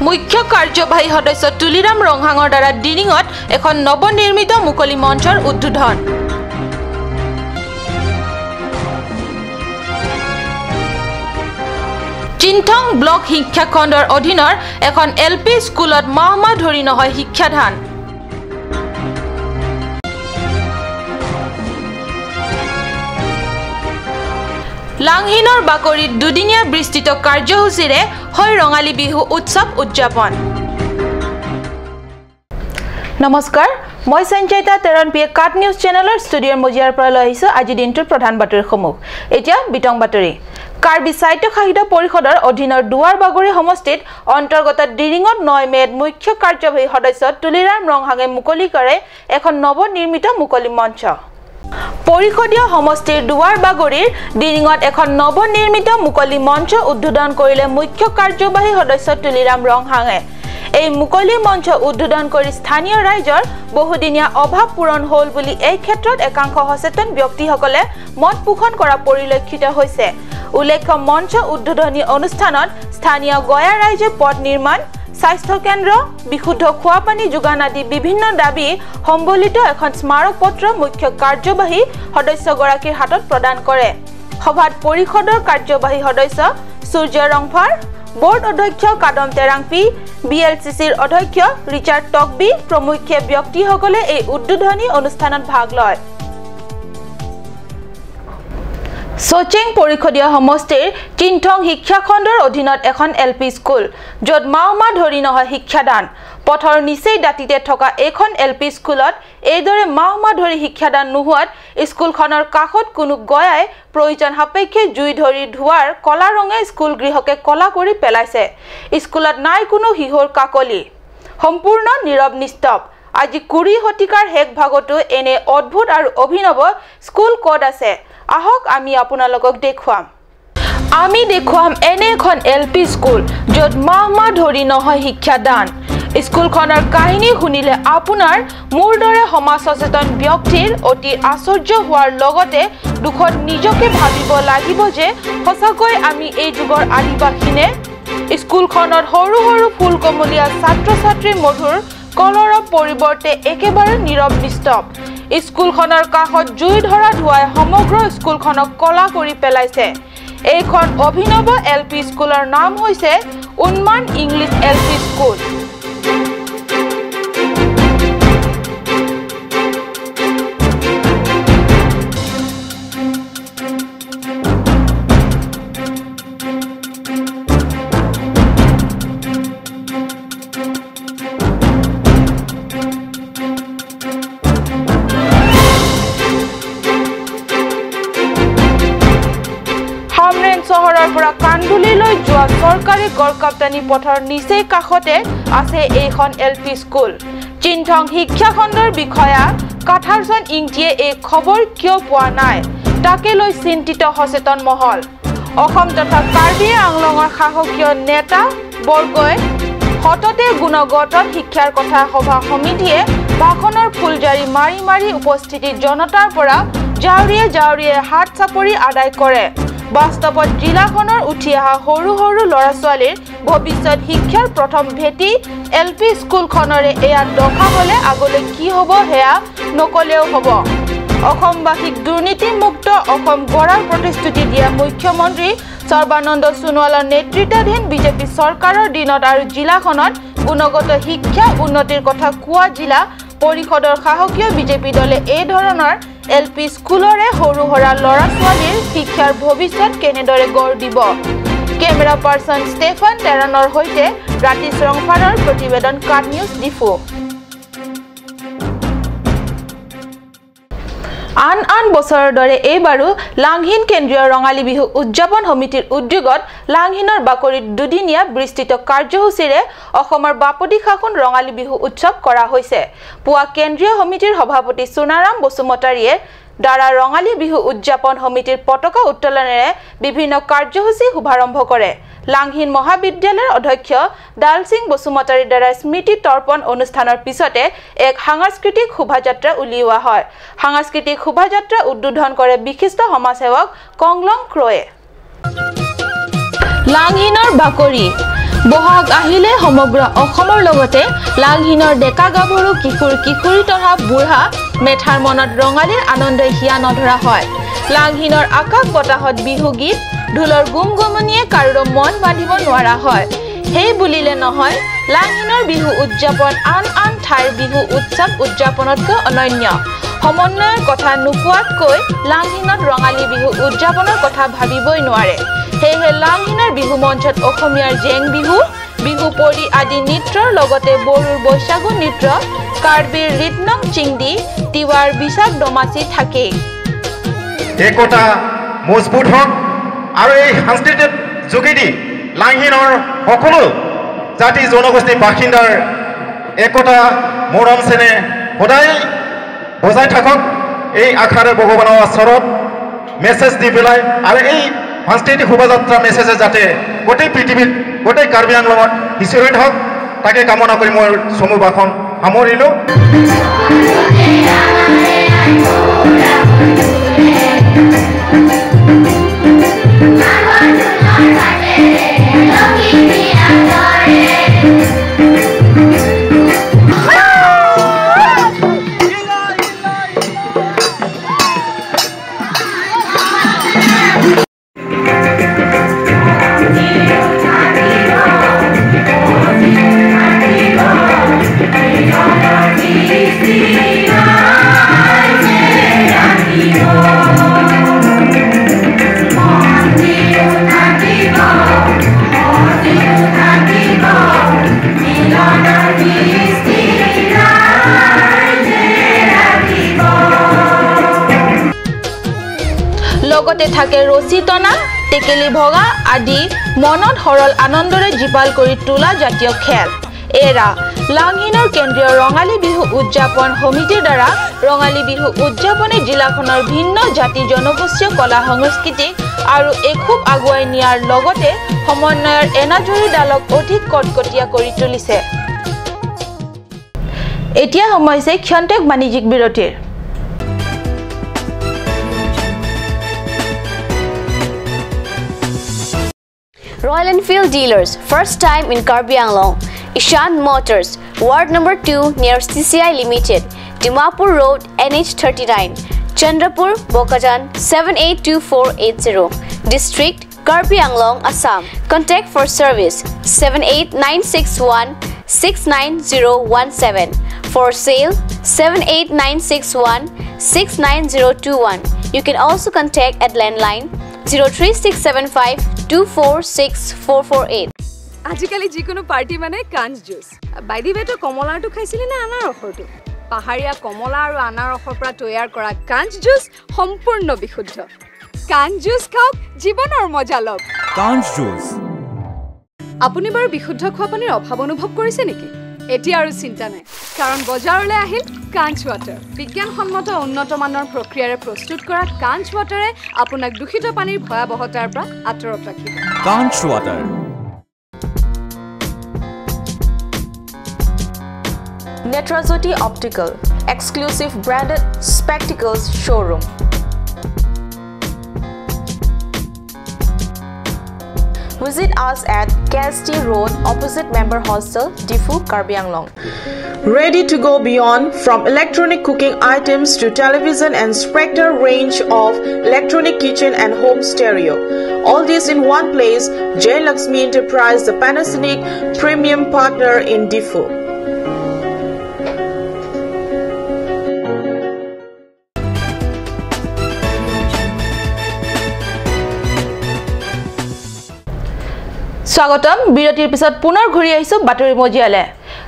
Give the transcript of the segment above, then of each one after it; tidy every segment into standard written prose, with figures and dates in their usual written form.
মুখ্য কাৰ্যবাহী সদস্য তুলিৰাম ৰংহাঙৰ দ্বাৰা দিৰিঙত এখন নৱনিৰ্মিত মুকলি মঞ্চৰ উদ্বোধন। চিন্থং ব্লক শিক্ষাখণ্ডৰ অধীনৰ এখন এল পি স্কুলত মাহ মাহ ধৰি নহয় শিক্ষাদান। লাংহিনৰ বাকৰিত দুদিনীয়া বিস্তৃত কাৰ্যসূচীৰে হয় ৰঙালী বিহু উৎসৱ উদযাপন। নমস্কাৰ, মই সঞ্চয়িতা তেৰণপিয়ে কাট নিউজ চেনেলৰ ষ্টুডিঅ'ৰ মজিয়াৰ পৰা লৈ আহিছোঁ আজি দিনটোৰ প্ৰধান বাতৰিসমূহ। এতিয়া বিতং বাতৰি। কাৰ্বি সাহিত্য সাহিত্য পৰিষদৰ অধীনৰ দুৱাৰ বাগৰি সমষ্টিত অন্তৰ্গত দিৰিঙত 9 মে'ত মুখ্য কাৰ্যবাহী সদস্য তুলিৰাম ৰংহাঙে মুকলি কৰে এখন নৱনিৰ্মিত মুকলি মঞ্চ। পৰিষদীয় সমষ্টিৰ দুৱাৰ বাগৰিৰ দিৰিঙত এখন নৱনিৰ্মিত মুকলি মঞ্চ উদ্বোধন কৰিলে মুখ্য কাৰ্যবাহী সদস্য তুলিৰাম ৰংহাঙে। এই মুকলি মঞ্চ উদ্বোধন কৰি স্থানীয় ৰাইজৰ বহুদিনীয়া অভাৱ পূৰণ হ'ল বুলি এই ক্ষেত্ৰত একাংশ সচেতন ব্যক্তিসকলে মত পোষণ কৰা পৰিলক্ষিত হৈছে। উল্লেখ্য, মঞ্চ উদ্বোধনী অনুষ্ঠানত স্থানীয় গয়া ৰাইজে পথ নিৰ্মাণ, স্বাস্থ্য কেন্দ্ৰ, বিশুদ্ধ খোৱাপানী যোগান আদি বিভিন্ন দাবী সম্বলিত এখন স্মাৰক পত্ৰ মুখ্য কাৰ্যবাহী সদস্যগৰাকীৰ হাতত প্ৰদান কৰে। সভাত পৰিষদৰ কাৰ্যবাহী সদস্য সূৰ্য ৰংফাৰ, বোৰ্ড অধ্যক্ষ কাদম তেৰাংপি, বি এল চি চিৰ অধ্যক্ষ ৰিচাৰ্ড টকবি প্ৰমুখ্যে ব্যক্তিসকলে এই উদ্বোধনী অনুষ্ঠানত ভাগ লয়। চচেং পৰিষদীয় সমষ্টিৰ চিন্থং শিক্ষাখণ্ডৰ অধীনত এখন এল পি স্কুল, য'ত মাহ মাহ ধৰি নহয় শিক্ষাদান। পথৰ নিচেই দাঁতিতে থকা এইখন এল পি স্কুলত এইদৰে মাহ মাহ ধৰি শিক্ষাদান নোহোৱাত স্কুলখনৰ কাষত কোনো গয়াই প্ৰয়োজন সাপেক্ষে জুই ধৰি ধোৱাৰ কলা ৰঙে স্কুল গৃহকে কলা কৰি পেলাইছে। স্কুলত নাই কোনো শিশুৰ কাকলি, সম্পূৰ্ণ নীৰৱ নিস্তব। আজি 20 শতিকাৰ শেষ ভাগতো এনে অদ্ভুত আৰু অভিনৱ স্কুল ক'ত আছে, আহক আমি আপোনালোকক দেখুৱাম। আমি দেখুৱাম এনে এখন এল পি স্কুল য'ত মাহ মাহ ধৰি নহয় শিক্ষাদান। স্কুলখনৰ কাহিনী শুনিলে আপোনাৰ মোৰ দৰে সমাজ সচেতন ব্যক্তিৰ অতি আশ্চৰ্য হোৱাৰ লগতে দুখত নিজকে ভাবিব লাগিব যে সঁচাকৈ আমি এই যুগৰ আদিবাসীনে? স্কুলখনত সৰু সৰু ফুলকমলীয়া ছাত্ৰ ছাত্ৰীৰ মধুৰ কলৰৰ পৰিৱৰ্তে একেবাৰে নীৰৱ নিস্তব। স্কুলখনৰ কাষত জুই ধৰা ধোঁৱাই সমগ্ৰ স্কুলখনক কলা কৰি পেলাইছে। এইখন অভিনৱ এল পি স্কুলৰ নাম হৈছে উন্মান ইংলিছ এল পি স্কুল। চহৰৰ পৰা কান্দুলিলৈ যোৱা চৰকাৰী গড়কাপ্তানি পথৰ নিচেই কাষতে আছে এইখন এল পি স্কুল। চিন্থং শিক্ষাখণ্ডৰ বিষয়া কাথাৰচন ইংটিয়ে এই খবৰ কিয় পোৱা নাই তাকে লৈ চিন্তিত সচেতন মহল। অসম তথা কাৰ্বি আংলঙৰ শাসকীয় নেতা বৰ্গই সততে গুণগত শিক্ষাৰ কথা সভা সমিতিয়ে ভাষণৰ ফুলজাৰি মাৰি মাৰি উপস্থিতি জনতাৰ পৰা জাউৰিয়ে জাউৰিয়ে হাত চাপৰি আদায় কৰে। বাস্তৱত জিলাখনৰ উঠি অহা সৰু সৰু ল'ৰা ছোৱালীৰ ভৱিষ্যত শিক্ষাৰ প্ৰথম ভেটি এল পি স্কুলখনৰে এয়া দশা হ'লে আগলৈ কি হ'ব সেয়া নক'লেও হ'ব। অসমবাসীক দুৰ্নীতিমুক্ত অসম গঢ়াৰ প্ৰতিশ্ৰুতি দিয়া মুখ্যমন্ত্ৰী সৰ্বানন্দ সোণোৱালৰ নেতৃত্বাধীন বিজেপি চৰকাৰৰ দিনত আৰু জিলাখনত গুণগত শিক্ষা উন্নতিৰ কথা কোৱা জিলা পৰিষদৰ শাসকীয় বিজেপি দলে এই ধৰণৰ এল পি স্কুলৰে সৰু সুৰা ল'ৰা ছোৱালীৰ শিক্ষাৰ ভৱিষ্যত কেনেদৰে গঢ় দিব? কেমেৰা পাৰ্চন ষ্টেফান টেৰণৰ সৈতে ৰাতিশ ৰংফাৰৰ প্ৰতিবেদন, কাট নিউজ, ডিফু। আন আন বছৰৰ দৰে এইবাৰো লাংহিন কেন্দ্ৰীয় ৰঙালী বিহু উদযাপন সমিতিৰ উদ্যোগত লাংহিনৰ বাকৰিত দুদিনীয়া বিস্তৃত কাৰ্যসূচীৰে অসমৰ বাপতি সাহোন ৰঙালী বিহু উৎসৱ কৰা হৈছে। পুৱা কেন্দ্ৰীয় সমিতিৰ সভাপতি সোণাৰাম বসুমতাৰীয়ে দ্বাৰা ৰঙালী বিহু উদযাপন সমিতিৰ পতাকা উত্তোলনেৰে বিভিন্ন কাৰ্যসূচী শুভাৰম্ভ কৰে। লাংহিন মহাবিদ্যালয়ৰ অধ্যক্ষ ডালসিং বসুমতাৰীৰ দ্বাৰা স্মৃতি তৰ্পণ অনুষ্ঠানৰ পিছতে এক সাংস্কৃতিক শোভাযাত্ৰা উলিওৱা হয়। সাংস্কৃতিক শোভাযাত্ৰা উদ্বোধন কৰে বিশিষ্ট সমাজসেৱক কংলং ক্ৰয়ে। লাংহিনৰ বাকৰি বহাগ আহিলে সমগ্ৰ অসমৰ লগতে লাংহিনৰ ডেকা গাভৰু, কিশোৰ কিশোৰী তথা বুঢ়া মেথাৰ মনত ৰঙালীৰ আনন্দই হিয়া নধৰা হয়। লাংহিনৰ আকাশ বতাহত বিহু গীত, ঢোলৰ গুমগুমনিয়ে কাৰোৰে মন বান্ধিব নোৱাৰা হয়। সেই বুলিলে নহয়, লাংহিনৰ বিহু উদযাপন আন আন ঠাইৰ বিহু উৎসৱ উদযাপনতকৈ অনন্য। সমন্বয়ৰ কথা নোকোৱাতকৈ লাংহিনত ৰঙালী বিহু উদযাপনৰ কথা ভাবিবই নোৱাৰে। সেয়েহে লাংহিনৰ বিহু মঞ্চত অসমীয়াৰ জেং বিহু, বিহু পৰি আদি নৃত্যৰ লগতে বড়োৰ বৈশাগু নৃত্য, কাৰ্বিৰ ৰিতনং চিংদি, তিৱাৰ বিশাখ দমাচি থাকেই। একতা মজবুত হওক আৰু এই সাংস্কৃতিক যোগেদি লাংহিনৰ সকলো জাতি জনগোষ্ঠীৰ বাসিন্দাৰ একতা মৰম চেনেহ সদায় বজাই থাকক, এই আশাৰে ভগৱানৰ ওচৰত মেছেজ দি পেলাই আৰু এই সাংস্কৃতিক শোভাযাত্ৰা মেছেজে যাতে গোটেই পৃথিৱীত, গোটেই কাৰ্বি আংলঙত সিঁচৰিত হওক, তাকে কামনা কৰি মই চমু ভাষণ সামৰিলোঁ। লগতে থাকে ৰছী টনা, টেকেলি ভগা আদি মনত সৰল আনন্দৰে জীপাল কৰি তোলা জাতীয় খেল। এৰা লাংহিনৰ কেন্দ্ৰীয় ৰঙালী বিহু উদযাপন সমিতিৰ দ্বাৰা ৰঙালী বিহু উদযাপনে জিলাখনৰ ভিন্ন জাতি জনগোষ্ঠীয় কলা সংস্কৃতিক আৰু এখোপ আগুৱাই নিয়াৰ লগতে সমন্বয়ৰ এনাজৰীডালক অধিক কটকটীয়া কৰি তুলিছে। এতিয়া সময় হৈছে ক্ষন্তেক বাণিজ্যিক বিৰতিৰ। Royal Enfield dealers, first time in Karbi Anglong. Ishan Motors, Ward number 2 near CCI Limited, Dimapur Road, NH 39, Chandrapur, Bokajan 782480, District Karbi Anglong, Assam. Contact for service 78961 69017. For sale 78961 69021. You can also contact at landline 03675 246448. আজিকালি যিকোনো party মানে কাঞ্চ juice. By the ৱে, তই কমলাৰটো খাইছিলি নে আনাৰসৰটো? পাহাৰীয়া কমলা আৰু আনাৰসৰ পৰা তৈয়াৰ কৰা কাঞ্চ জুচ সম্পূৰ্ণ বিশুদ্ধ। কাঞ্চ জুচ খাওক, জীৱনৰ মজা লওক। কাঞ্চ জুচ। আপুনি বাৰু বিশুদ্ধ খোৱা পানীৰ অভাৱ অনুভৱ কৰিছে নেকি? এতিয়া আৰু চিন্তা নাই, কাৰণ বজাৰলৈ আহিল কাঞ্চ ৱাটাৰ। বিজ্ঞানসন্মত উন্নত মানৰ প্ৰক্ৰিয়াৰে প্ৰস্তুত কৰা কাঞ্চ ৱাটাৰে আপোনাক দূষিত পানীৰ ভয়াৱহতাৰ পৰা আঁতৰত ৰাখিব। Kanch water. Netrajyoti Optical, exclusive branded spectacles showroom. Visit us at KST Road, opposite Member Hostel, Diphu, Karbi Anglong. Ready to go beyond from electronic cooking items to television and Spectre range of electronic kitchen and home stereo. All this in one place, J Lakshmi Enterprise, the Panasonic premium partner in Diphu. স্বাগতম। বিৰতিৰ পিছত পুনৰ ঘূৰি আহিছো বাতৰি মজিয়ালে।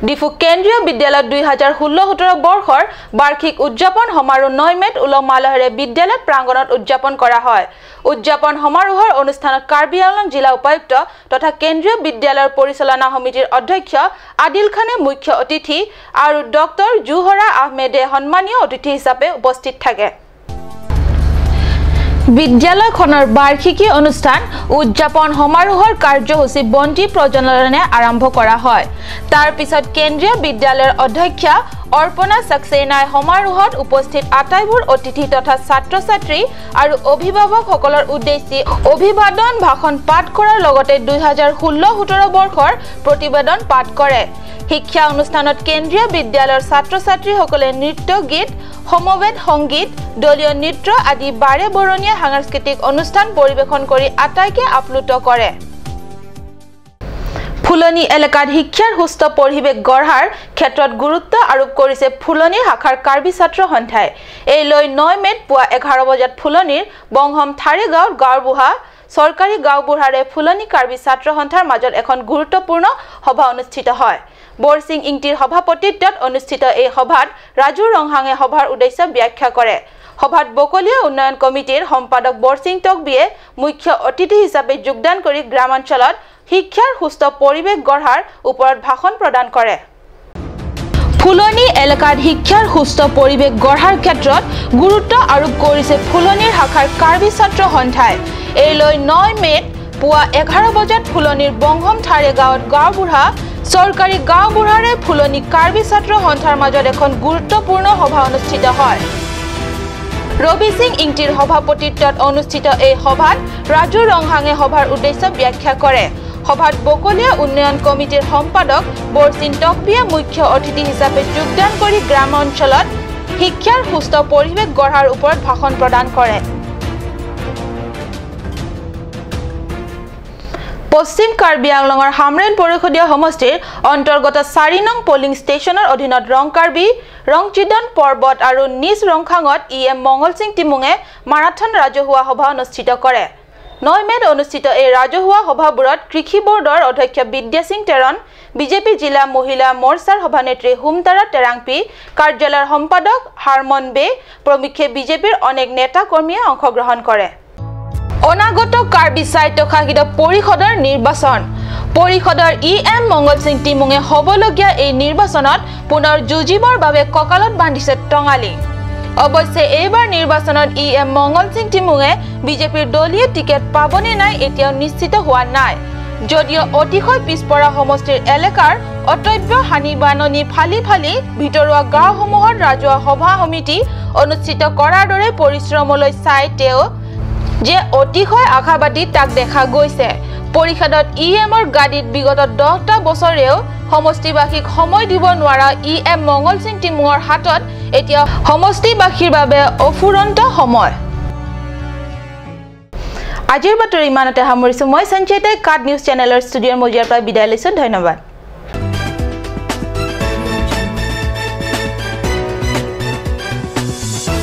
ডিফু কেন্দ্ৰীয় বিদ্যালয়ত 2016-17 বৰ্ষৰ বাৰ্ষিক উদযাপন সমাৰোহ 9 মে'ত উলহ মালহেৰে বিদ্যালয় প্ৰাংগণত উদযাপন কৰা হয়। উদযাপন সমাৰোহৰ অনুষ্ঠানত কাৰ্বি আংলং জিলা উপায়ুক্ত তথা কেন্দ্ৰীয় বিদ্যালয়ৰ পৰিচালনা সমিতিৰ অধ্যক্ষ আদিল খানে মুখ্য অতিথি আৰু ডক্টৰ জুহৰা আহমেদে সন্মানীয় অতিথি হিচাপে উপস্থিত থাকে। বিদ্যালয়খনৰ বাৰ্ষিকী অনুষ্ঠান উদযাপন সমাৰোহৰ কাৰ্যসূচী বন্তি প্ৰজ্বলনেৰে আৰম্ভ কৰা হয়। তাৰ পিছত কেন্দ্ৰীয় বিদ্যালয়ৰ অধ্যক্ষা অৰ্পণা সাক্সেনাই সমাৰোহত উপস্থিত আটাইবোৰ অতিথি তথা ছাত্ৰ-ছাত্ৰী আৰু অভিভাৱকসকলৰ উদ্দেশ্যি অভিবাদন ভাষণ পাঠ কৰাৰ লগতে 2016-17 বৰ্ষৰ প্ৰতিবেদন পাঠ কৰে। শিক্ষা অনুষ্ঠানত কেন্দ্ৰীয় বিদ্যালয়ৰ ছাত্ৰ-ছাত্ৰীসকলে নৃত্য গীত, সমবেত সংগীত, দলীয় নৃত্য আদি বাৰে বৰণীয়া সাংস্কৃতিক অনুষ্ঠান পৰিৱেশন কৰি আটাইকে আপ্লুত কৰে। ফুলনি এলেকাত শিক্ষাৰ সুস্থ পৰিৱেশ গঢ়াৰ ক্ষেত্ৰত গুৰুত্ব আৰোপ কৰিছে ফুলনি শাখাৰ কাৰ্বি ছাত্ৰ সন্থাই। এই লৈ 9 মে'ত পুৱা 11 বজাত ফুলনিৰ বংহম থাৰে গাঁৱত গাঁওবুঢ়া চৰকাৰী গাঁওবুঢ়াৰে ফুলনি কাৰ্বি ছাত্ৰ সন্থাৰ মাজত এখন গুৰুত্বপূৰ্ণ সভা অনুষ্ঠিত হয়। বৰসিং ইংটিৰ সভাপতিত্বত অনুষ্ঠিত এই সভাত ৰাজু ৰংহাঙে সভাৰ উদ্দেশ্য ব্যাখ্যা কৰে। সভাত বকলীয়া উন্নয়ন কমিটিৰ সম্পাদক বৰসিং টকবিয়ে মুখ্য অতিথি হিচাপে যোগদান কৰি গ্ৰামাঞ্চলত শিক্ষাৰ সুস্থ পৰিৱেশ গঢ়াৰ ওপৰত ভাষণ প্ৰদান কৰে। ফুলনি এলেকাত শিক্ষাৰ সুস্থ পৰিৱেশ গঢ়াৰ ক্ষেত্ৰত গুৰুত্ব আৰোপ কৰিছে ফুলনিৰ শাখাৰ কাৰ্বি ছাত্ৰ সন্থাই। এই লৈ 9 মে'ত পুৱা 11 বজাত ফুলনিৰ বংহম থাৰে গাঁৱত গাঁওবুঢ়া চৰকাৰী গাঁওবুঢ়াৰে ফুলনি কাৰ্বি ছাত্ৰ সন্থাৰ মাজত এখন গুৰুত্বপূৰ্ণ সভা অনুষ্ঠিত হয়। ৰবি সিং ইংটিৰ সভাপতিত্বত অনুষ্ঠিত এই সভাত ৰাজু ৰংহাঙে সভাৰ উদ্দেশ্য ব্যাখ্যা কৰে। সভাত বকলীয়া উন্নয়ন কমিটিৰ সম্পাদক বৰচিন টকবিয়ে মুখ্য অতিথি হিচাপে যোগদান কৰি গ্ৰাম অঞ্চলত শিক্ষাৰ সুস্থ পৰিৱেশ গঢ়াৰ ওপৰত ভাষণ প্ৰদান কৰে। পশ্চিম কাৰ্বি আংলঙৰ হামৰেণ পৰিষদীয় সমষ্টিৰ অন্তৰ্গত 4 নং পলিং ষ্টেচনৰ অধীনত ৰং কাৰ্বি, ৰংচিদন পৰ্বত আৰু নিজ ৰংখাঙত ই এম মংগল সিং টিমুঙে মাৰাথন ৰাজহুৱা সভা অনুষ্ঠিত কৰে। 9 মে'ত অনুষ্ঠিত এই ৰাজহুৱা সভাবোৰত কৃষি বৰ্ডৰ অধ্যক্ষ বিদ্যা সিং টেৰণ, বিজেপি জিলা মহিলা মৰ্চাৰ সভানেত্ৰী হুমতাৰা টেৰাংপি, কাৰ্যালয়ৰ সম্পাদক হাৰমন বে প্ৰমুখ্যে বিজেপিৰ অনেক নেতা কৰ্মীয়ে অংশগ্ৰহণ কৰে। অনাগত কাৰ্বি স্বায়ত্তশাসিত পৰিষদৰ নিৰ্বাচন পৰিষদৰ ই এম মংগল সিং টিমুঙে হ'বলগীয়া এই নিৰ্বাচনত পুনৰ যুঁজিবৰ বাবে কঁকালত বান্ধিছে টঙালি। অৱশ্যে এইবাৰ নিৰ্বাচনত ই এম মংগল সিং টিমুঙে বিজেপিৰ দলীয় টিকেট পাবনে নাই এতিয়াও নিশ্চিত হোৱা নাই। যদিও অতিশয় পিছপৰা সমষ্টিৰ এলেকাৰ অতব্য হানি বাননি ফালি ফালি ভিতৰুৱা গাঁওসমূহত ৰাজহুৱা সভা সমিতি অনুষ্ঠিত কৰাৰ দৰে পৰিশ্ৰমলৈ চাই তেওঁ যে অতিশয় আশাবাদী তাক দেখা গৈছে। পৰিষদত ই এমৰ গাদীত বিগত 10টা বছৰেও সমষ্টিবাসীক সময় দিব নোৱাৰা ই এম মংগল সিং টিমুঙৰ হাতত এতিয়া সমষ্টিবাসীৰ বাবে অফুৰন্ত সময়। আজিৰ বাতৰি ইমানতে সামৰিছোঁ। মই সঞ্চয়িতাই কাট নিউজ চেনেলৰ ষ্টুডিঅ'ৰ মজিয়াৰ পৰা বিদায় লৈছোঁ। ধন্যবাদ।